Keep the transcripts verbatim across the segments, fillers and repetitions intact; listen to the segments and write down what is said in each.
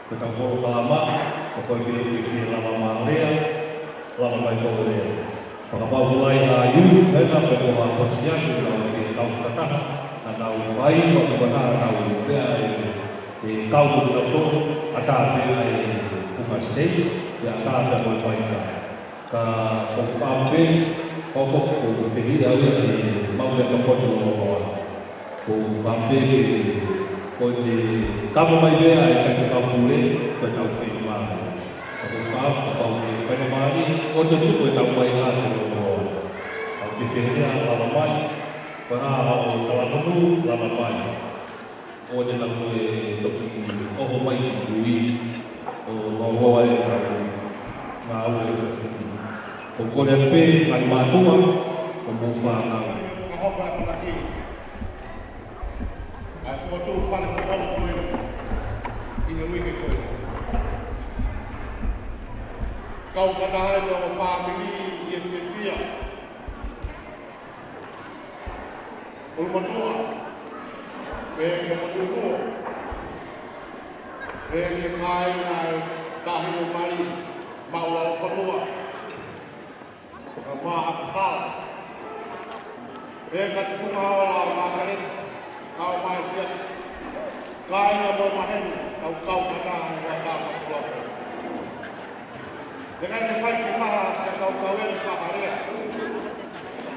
Ko ʻetau polokalama, ko e pili ki he lava mai lea, lava mai ko e lea. Fakapapauʻi ʻa e youth, hena pe ko ha kōsipeli ʻoku nau fie kau fakataha, naʻa nau fai, ko e hā ʻenau meʻa ʻe, ʻe kau ko ʻenau tō, ʻatā pē ʻa e funga stage, pea ʻatā pē ko e paika. Ka ko e fakaʻamu pē, ʻoku ou fehiʻa au ia ʻi he maʻu meʻa ka potu o loa. Ko e fakaʻamu pē ke, ko e kamo mai pē ʻa e faifekau pule, ko ʻetau feinga mai. Ka ko e fakaʻamu kapau ʻe fai mai, ʻo te tuku ʻetau mai ʻa se o loa. Ka ke fehiʻa lava mai, ko e hā ʻo talanoa lava mai. ʻO te nau ko e toki ʻoho mai ki mui, ʻo loloa e ngāue. Ngāue e fafiki. Ko e kole pē, ngaahi mātuʻa, ko e mou fānau. Ka hoko atu ka ki. ʻA e fokotuʻu fale foʻou ko ē. ʻI he uike ko ē. Kau fakataha ai mo e fāmili ʻi he fiefia. ʻUlumatua, pehē ki he Motuʻa, pehē ki he kāinga ʻo e Taʻahine Mali, Maʻulalofanua, Maʻa Kapala, pehē ki he tufunga ʻo Lao Makaleka, ʻa e Maesiasi, kāinga mo e maheni, kau kau fakataha ʻi he ʻaho ko eni. Te kai te fai ke maha, te kau kau e fakalea.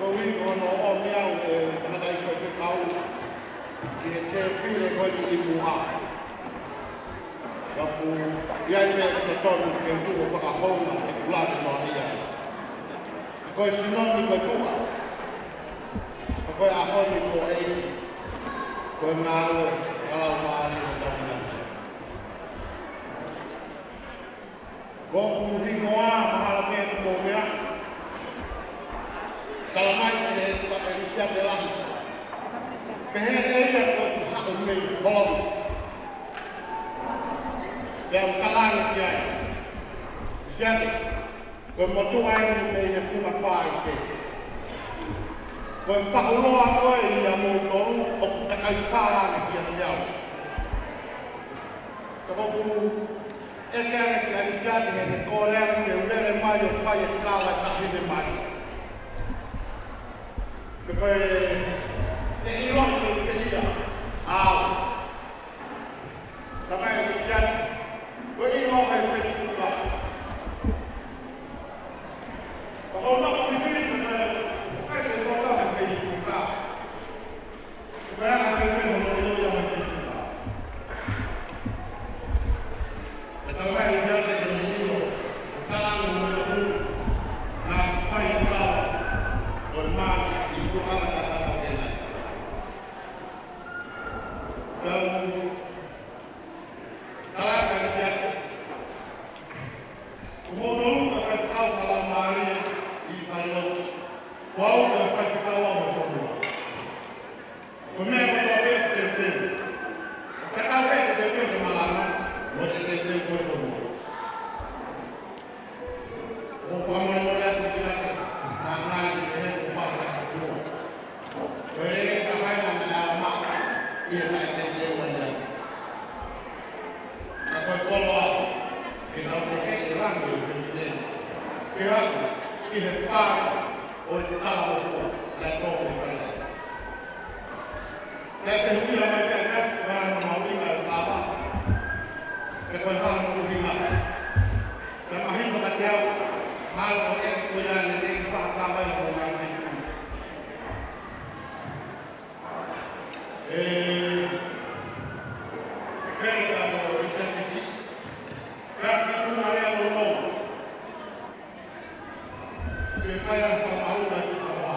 Ko e ui ko hono ʻomi au ʻe he tangataʻeiki faifekau ki he tēpile ko eni ʻi muʻa. Ka ʻoku ʻi ai meʻa totonu ke u tuʻu ʻo fakahounga ʻeku lave noa ia. Ko e sino ni ko e tuʻa. Ko e ʻaho ni ko e ʻeiki. Ko e ngāue, ka lau mālie ʻo tau nau. Ko hoku hingoa mahalo pē ʻoku mou meaʻi. Tala mai ʻe he tuʻa ʻElisiate Lahi. Pehē ʻe ia ko ʻeku haʻu mei Holongo. Pea u tala ange ki ai. ʻElisiate, ko e motuʻa eni mei he funga fā ʻi he. Ko e pahuloa ko ē ʻia moutolu ʻoku takai fala ange kiate au. Ka ʻoku ʻeke ange ki ʻElisiate heʻene kole ange ke u lele mai ʻo fai e kava ʻa e Taʻahine Mali. Pea ko e, ʻe ʻilo ʻe feia au. Tala mai ʻElisiate, ko e ʻilo ʻe Facebook. Ka ʻoku ou pipili pē, ʻoku ʻikai ke ʻilo ʻe Facebook. Ko hono ʻuhinga ke tau hala mālie ʻi fai lotu. Ko au ko e faifekau ʻo e fonua. Ko e meʻa ko e tau pē teuteu. Ko e tau pē teuteu ko e malanga, mo e teuteu ko e fonua. ʻOku ou fakamolemole atu kiate koe, ʻa e ngaahi ʻi he ʻoku fakaʻatua. Ko e lele ka mai na me ala maka, ʻi he taʻe teuteu ʻa e lele. Ka ko e koloa, ke tau tekeʻi e langi ʻo e Peresiteni. Ke aʻu ki he pale ʻo e talangofua, naʻe tō ko e fale. Ke te huia mai ke te huia mai ke te huia mai ke te huia mai. Ke te huia mai ke te huia mai. Ke mahino kiate au, mahalo ko e ko ia ne te fakakāwai ko ngā te. E, ke ka ko i te kisi. Ke ki tuna lea lolo. Ke fai ʻa e fakamaau ʻa e kitaua.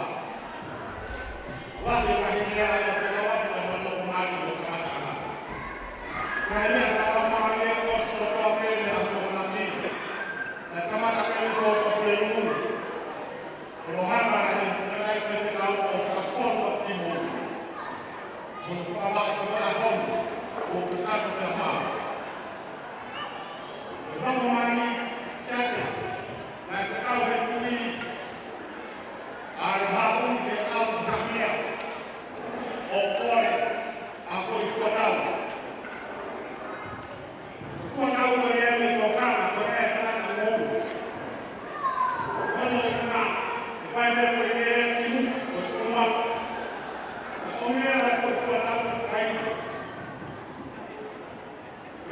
Wahi ʻa e hiki ʻa e fekauʻaki ʻa e nofo mai ʻo kamata ʻana. Ka e meʻa ka kamata ʻa e ʻosi ʻo toa pele ʻa e tokonaki. Ka kamata pele ko ʻosi ʻo pele ʻulu. Ko e lohanga ʻa e kakai ke fekau ʻo fakafono ʻa Timoa. Ko e fakamaau ko e ʻaho ni, ʻo ke kato ke hao. Ko e nofo mai, kiate. Naʻe fekau he kui, ʻa e haʻu ke au ki Haʻamea, ʻo kole, ʻa ko i fōnau. Fōnau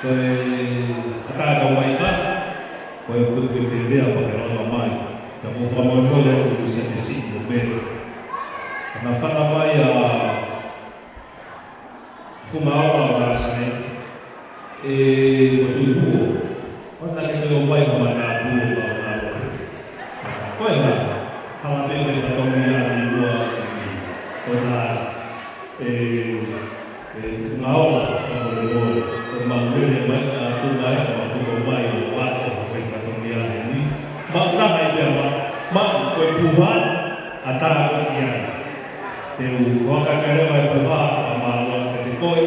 Ko e ʻatā ka mai ka, ko e kupu e fēfē a pake lava mai. Ka mou fakamolemole atu ki Siaʻatesi mo Mele. Ka na fana mai ʻa Fumaola ʻo Nāsale, ʻe Matuihuo, ʻo na ke toe ʻomai ha manatu ʻo na ʻo na ʻo. Ko e hā, hala pē ko e fatongia ni ua, ko e hā, ʻe, ʻe Fumaola, ka mo le mo, ko e maulele mai, a tu mai, a tu ko mai, ʻo ʻato, ko e fatongia ni. Ma, na hai pē ma, ma, ko e puha, ʻatā ko ki ai. Te u fakakare mai ko ha, a mālō ʻa te koe,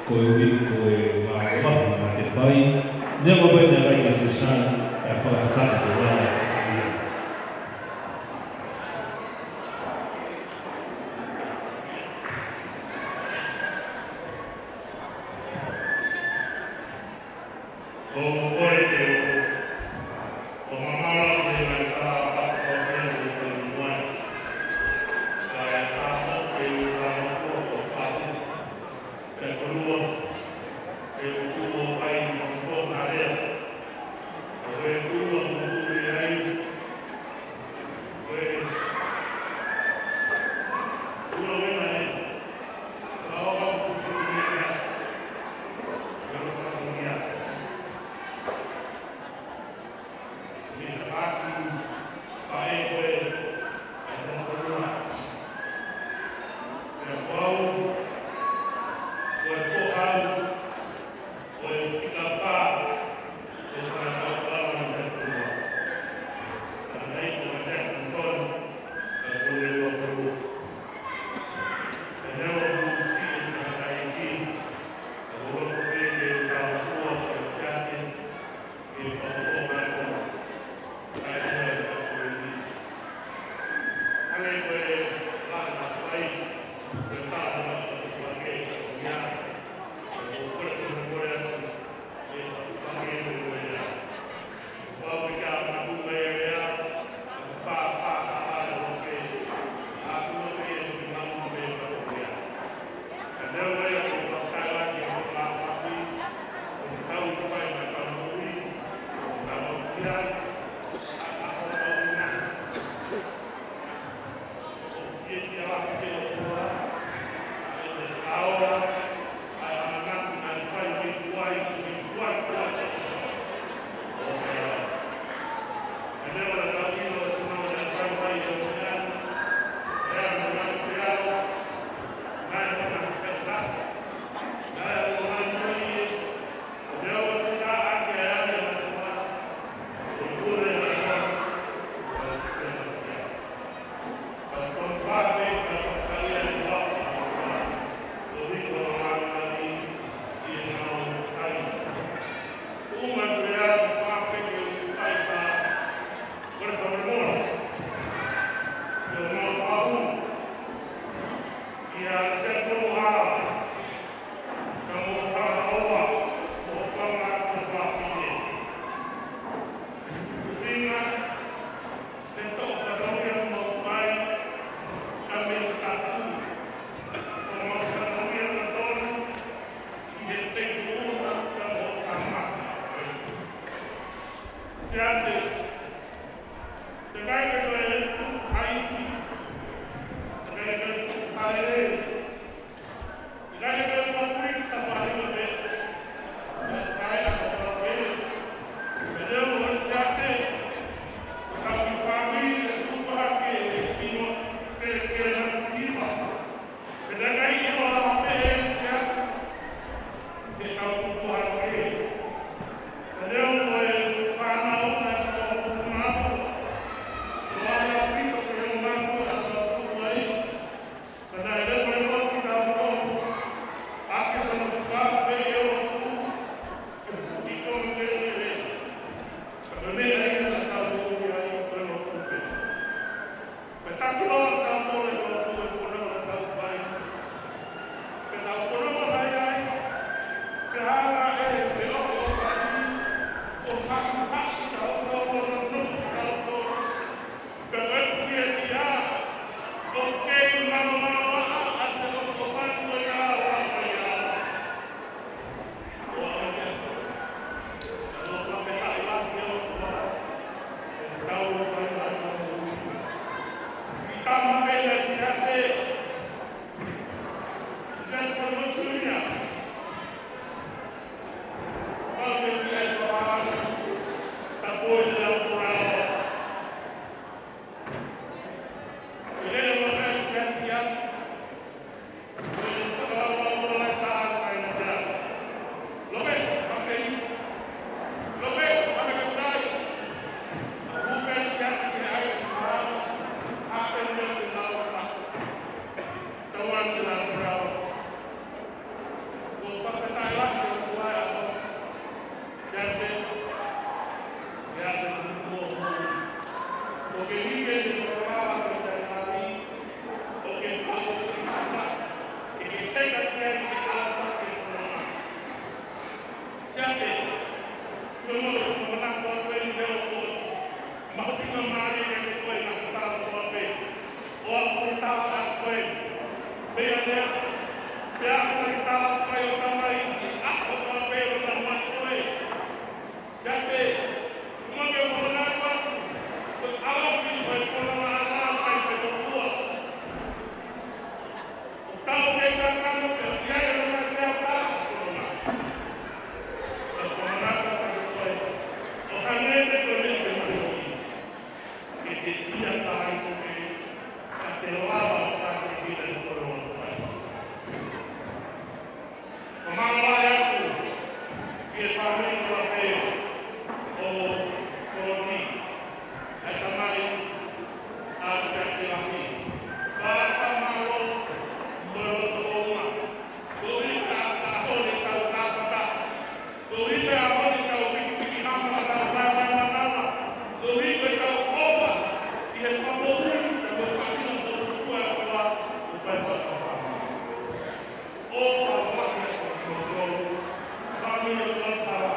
ko e ui, ko e mālō ʻa te fai, ne ma pē ne rai ke te sai, e fakakare ko la. Ko koe te u, ko mamala te mai ka a ka te u te muai. Ka e ka mo te u ka mo ko ko pati. Te kolua, te u kuo kai mo ko karea. Ko e kuo mo kuri ai. Ko e kuo wena ai. Ka o ka mo kuri ai. Ko e ka mo kuri ai. Siate, teʻeki ke toe tuʻu haiti, teʻeki ke toe tuʻu haile, teʻeki ke toe tuʻu haile, ka fai o te, ka fai a ka fai o te. Pea leo mo Siate, ka ki fāmili e tuʻu hake e kino ke, ke na siva. Pea teʻeki ai ke ʻoua pē ʻe Siate ke tau tuʻu hake. Pea leo mo e fānau na ki tau tuʻu mātuʻa. Ko ai ʻaupito ke ʻoua mātuʻa tau tuʻu ai. Ka naʻe lepo e ʻosi tau tuʻu. ʻAki tau tuʻu hake ʻo tuʻu. Ke tuʻu ki tau lelelele. Ka ko e meʻa ia naʻa tau tuʻu ai ko e lotu pē. Pea taki loa tautolu e lotu e fononga naʻa tau fai. Pea tau fononga mai ai. Pea hanga ʻe he ʻofa ʻo e ʻOtua ʻo haʻihaʻi tautolu ʻo nofo tautolu. Pea ko e fiefia ʻoku kei manomanoaʻa ʻa e ʻofa ʻo e ʻOtua ia ʻo haʻihaʻi. Siate, ko e moʻoni ko e manako atu eni leo ʻosi. Mahuʻinga mālie kiate koe naʻa ku tala kotoa pē. ʻOku ou tala atu koe. Pea lea, pea ʻoku ou tala koe ʻo tamai ki ʻapi kotoa pē ʻo tamai koe. Siate, ʻoku mau ke manako atu, ko e ʻalofi ko e fononga ʻa e ʻOtua ʻoku ʻikai ke tokua. ʻOku tau kei kakano ke ʻi ai ʻa e ʻOtua ʻi he fononga. Ka ko e manako atu koe, ʻo hangē pē ko e meʻa ke maʻu ʻi. Ke te ʻia ka ai soke, ka te loa ʻa ka te ʻi ai fononga. Ka mālō atu ki he fāmili kotoa pē ʻo Koloki, ʻa e tamai ʻa Siate Lahi. Ka ka mālō mo e loto ʻofa. Koeʻuhi ka ka hone tau kāfata. Koeʻuhi ka hone tau pikipiki hama ka tau vaevae manava. Koeʻuhi ka tau ʻofa ʻi he fakamoʻui, ka ko e fāmili ʻo e ʻOtua ʻoku fai ʻofa. ʻO ka ʻofa ʻi he ʻOtua. Fāmili ʻo e ʻOtua.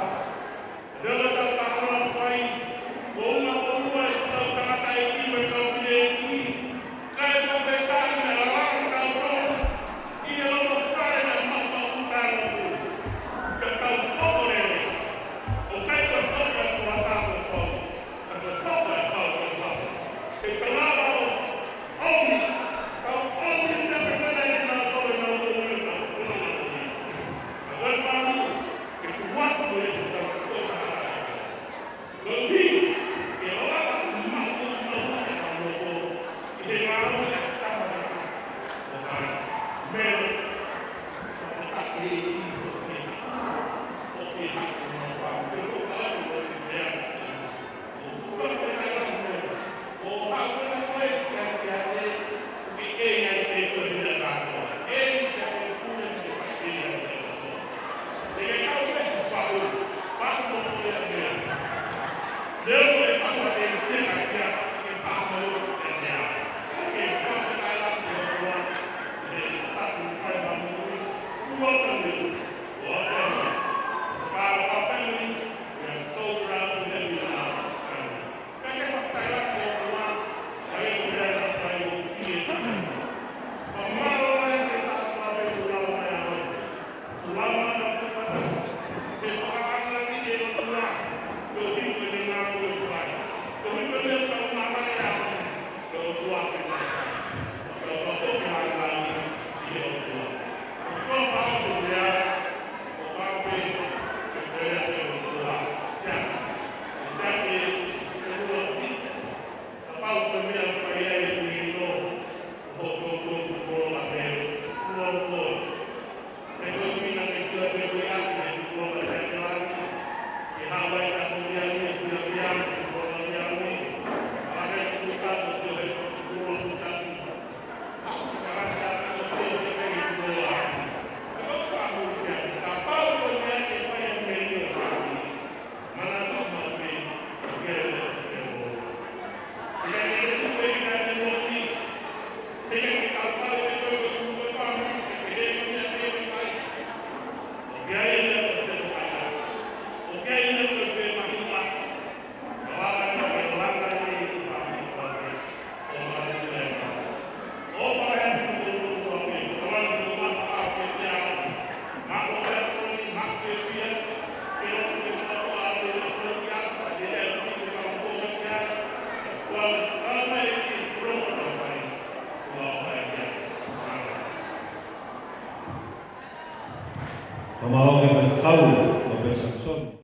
Tamaoke Faifekau, Lopesi Saxon.